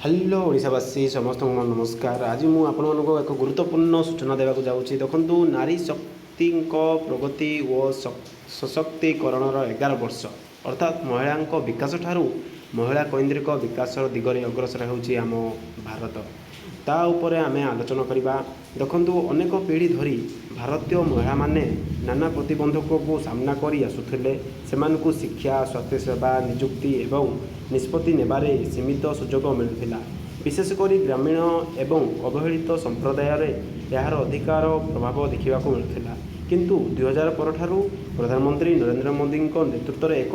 Hello ଓଡ଼ିଶାବାସୀ, ସମସ୍ତଙ୍କୁ ମୋର ନମସ୍କାର। ଆଜି ମୁଁ ଆପଣମାନଙ୍କୁ ଏକ ଗୁରୁତ୍ୱପୂର୍ଣ୍ଣ ସୂଚନା ଦେବାକୁ ଯାଉଛି। ଦେଖନ୍ତୁ, ନାରୀ ଶକ୍ତିଙ୍କ ପ୍ରଗତି ଓ ସଶକ୍ତିକରଣର 11 ବର୍ଷ, ଅର୍ଥାତ୍ ମହିଳାଙ୍କ ବିକାଶ ଠାରୁ ମହିଳା କୈନ୍ଦ୍ରିକ ବିକାଶର ଦିଗରେ ଅଗ୍ରସର ହେଉଛି ଆମ ଭାରତ, ତା ଉପରେ ଆମେ ଆଲୋଚନା କରିବା। ଦେଖନ୍ତୁ, ଅନେକ ପିଢ଼ି ଧରି ଭାରତୀୟ ମହିଳାମାନେ ନାନା ପ୍ରତିବନ୍ଧକକୁ ସାମ୍ନା କରି ଆସୁଥିଲେ। ସେମାନଙ୍କୁ ଶିକ୍ଷା, ସ୍ୱାସ୍ଥ୍ୟସେବା, ନିଯୁକ୍ତି ଏବଂ ନିଷ୍ପତ୍ତି ନେବାରେ ସୀମିତ ସୁଯୋଗ ମିଳୁଥିଲା। ବିଶେଷ କରି ଗ୍ରାମୀଣ ଏବଂ ଅବହେଳିତ ସମ୍ପ୍ରଦାୟରେ ଏହାର ଅଧିକାର ପ୍ରଭାବ ଦେଖିବାକୁ ମିଳୁଥିଲା। କିନ୍ତୁ 2000 ପରଠାରୁ ପ୍ରଧାନମନ୍ତ୍ରୀ ନରେନ୍ଦ୍ର ମୋଦିଙ୍କ ନେତୃତ୍ୱରେ ଏକ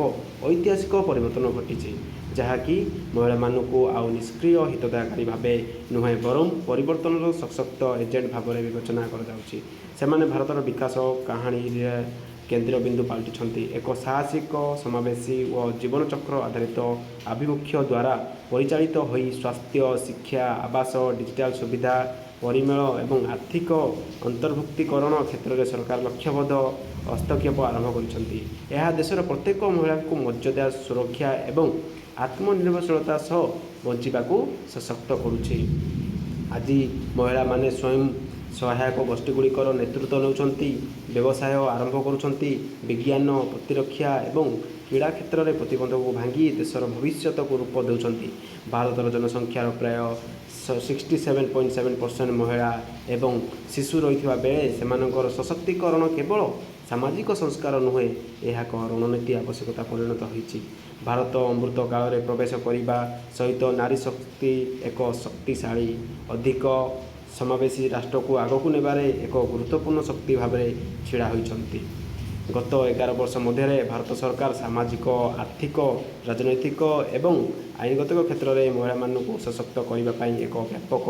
ଐତିହାସିକ ପରିବର୍ତ୍ତନ ଘଟିଛି, ଯାହାକି ମହିଳାମାନଙ୍କୁ ଆଉ ନିଷ୍କ୍ରିୟ ହିତାଧିକାରୀ ଭାବେ ନୁହେଁ, ବରଂ ପରିବର୍ତ୍ତନର ସଶକ୍ତ ଏଜେଣ୍ଟ ଭାବରେ ବିବେଚନା କରାଯାଉଛି। ସେମାନେ ଭାରତର ବିକାଶ କାହାଣୀରେ କେନ୍ଦ୍ର ବିନ୍ଦୁ ପାଲଟିଛନ୍ତି। ଏକ ସାହସିକ, ସମାବେଶୀ ଓ ଜୀବନଚକ୍ର ଆଧାରିତ ଆଭିମୁଖ୍ୟ ଦ୍ୱାରା ପରିଚାଳିତ ହୋଇ ସ୍ୱାସ୍ଥ୍ୟ, ଶିକ୍ଷା, ଆବାସ, ଡିଜିଟାଲ ସୁବିଧା, ପରିମଳ ଏବଂ ଆର୍ଥିକ ଅନ୍ତର୍ଭୁକ୍ତିକରଣ କ୍ଷେତ୍ରରେ ସରକାର ଲକ୍ଷ୍ୟବଦ୍ଧ ହସ୍ତକ୍ଷେପ ଆରମ୍ଭ କରିଛନ୍ତି। ଏହା ଦେଶର ପ୍ରତ୍ୟେକ ମହିଳାଙ୍କୁ ମର୍ଯ୍ୟାଦା, ସୁରକ୍ଷା ଏବଂ ଆତ୍ମନିର୍ଭରଶୀଳତା ସହ ବଞ୍ଚିବାକୁ ସଶକ୍ତ କରୁଛି। ଆଜି ମହିଳାମାନେ ସ୍ୱୟଂ ସହାୟକ ଗୋଷ୍ଠୀଗୁଡ଼ିକର ନେତୃତ୍ୱ ନେଉଛନ୍ତି, ବ୍ୟବସାୟ ଆରମ୍ଭ କରୁଛନ୍ତି, ବିଜ୍ଞାନ, ପ୍ରତିରକ୍ଷା ଏବଂ କ୍ରୀଡ଼ା କ୍ଷେତ୍ରରେ ପ୍ରତିବନ୍ଧକକୁ ଭାଙ୍ଗି ଦେଶର ଭବିଷ୍ୟତକୁ ରୂପ ଦେଉଛନ୍ତି। ଭାରତର ଜନସଂଖ୍ୟାର ପ୍ରାୟ 67.7% ମହିଳା ଏବଂ ଶିଶୁ ରହିଥିବା ବେଳେ ସେମାନଙ୍କର ସଶକ୍ତିକରଣ କେବଳ ସାମାଜିକ ସଂସ୍କାର ନୁହେଁ, ଏହା ଏକ ରଣନୀତି ଆବଶ୍ୟକତା ପରିଣତ ହୋଇଛି। ଭାରତ ଅମୃତ କାଳରେ ପ୍ରବେଶ କରିବା ସହିତ ନାରୀ ଶକ୍ତି ଏକ ଶକ୍ତିଶାଳୀ, ଅଧିକ ସମାବେଶୀ ରାଷ୍ଟ୍ରକୁ ଆଗକୁ ନେବାରେ ଏକ ଗୁରୁତ୍ୱପୂର୍ଣ୍ଣ ଶକ୍ତି ଭାବରେ ଛିଡ଼ା ହୋଇଛନ୍ତି। ଗତ 11 ବର୍ଷ ମଧ୍ୟରେ ଭାରତ ସରକାର ସାମାଜିକ, ଆର୍ଥିକ, ରାଜନୈତିକ ଏବଂ ଆଇନଗତ କ୍ଷେତ୍ରରେ ମହିଳାମାନଙ୍କୁ ସଶକ୍ତ କରିବା ପାଇଁ ଏକ ବ୍ୟାପକ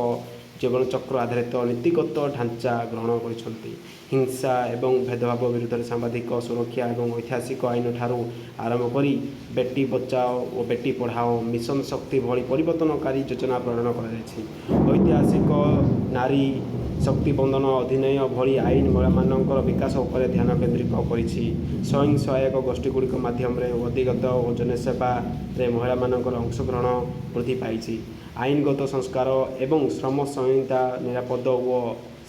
ଜୀବନଚକ୍ର ଆଧାରିତ ନୀତିଗତ ଢାଞ୍ଚା ଗ୍ରହଣ କରିଛନ୍ତି। ହିଂସା ଏବଂ ଭେଦଭାବ ବିରୁଦ୍ଧରେ ସାମ୍ବାଦିକ ସୁରକ୍ଷା ଏବଂ ଐତିହାସିକ ଆଇନ ଠାରୁ ଆରମ୍ଭ କରି ବେଟି ବଚାଓ ଓ ବେଟି ପଢ଼ାଓ, ମିଶନ ଶକ୍ତି ଭଳି ପରିବର୍ତ୍ତନକାରୀ ଯୋଜନା ପ୍ରଣୟନ କରାଯାଇଛି। ଐତିହାସିକ ନାରୀ ଶକ୍ତି ବନ୍ଦନ ଅଧିନିୟମ ଭଳି ଆଇନ ମହିଳାମାନଙ୍କର ବିକାଶ ଉପରେ ଧ୍ୟାନ କେନ୍ଦ୍ରିତ କରିଛି। ସ୍ୱୟଂ ସହାୟକ ଗୋଷ୍ଠୀଗୁଡ଼ିକ ମାଧ୍ୟମରେ ଅଧିଗତ ଓ ଜନସେବାରେ ମହିଳାମାନଙ୍କର ଅଂଶଗ୍ରହଣ ବୃଦ୍ଧି ପାଇଛି। ଆଇନଗତ ସଂସ୍କାର ଏବଂ ଶ୍ରମ ସଂହିତା ନିରାପଦ ଓ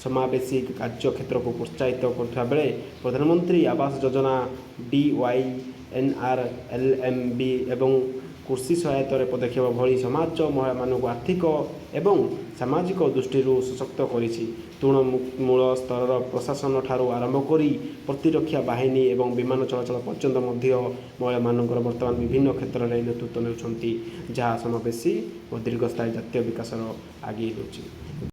ସମାବେଶୀ କାର୍ଯ୍ୟକ୍ଷେତ୍ରକୁ ପ୍ରୋତ୍ସାହିତ କରୁଥିବା ବେଳେ ପ୍ରଧାନମନ୍ତ୍ରୀ ଆବାସ ଯୋଜନା, DYNRLMB ଏବଂ କୃଷି ସହାୟତାରେ ପଦକ୍ଷେପ ଭଳି ସମାଜ ମହିଳାମାନଙ୍କୁ ଆର୍ଥିକ ଏବଂ ସାମାଜିକ ଦୃଷ୍ଟିରୁ ସଶକ୍ତ କରିଛି। ତୃଣମୂଳ ସ୍ତରର ପ୍ରଶାସନ ଠାରୁ ଆରମ୍ଭ କରି ପ୍ରତିରକ୍ଷା ବାହିନୀ ଏବଂ ବିମାନ ଚଳାଚଳ ପର୍ଯ୍ୟନ୍ତ ମଧ୍ୟ ମହିଳାମାନଙ୍କର ବର୍ତ୍ତମାନ ବିଭିନ୍ନ କ୍ଷେତ୍ରରେ ନେତୃତ୍ୱ ନେଉଛନ୍ତି, ଯାହା ସମାବେଶୀ ଓ ଦୀର୍ଘସ୍ଥାୟୀ ଜାତୀୟ ବିକାଶର ଆଗେଇ ଦେଉଛି।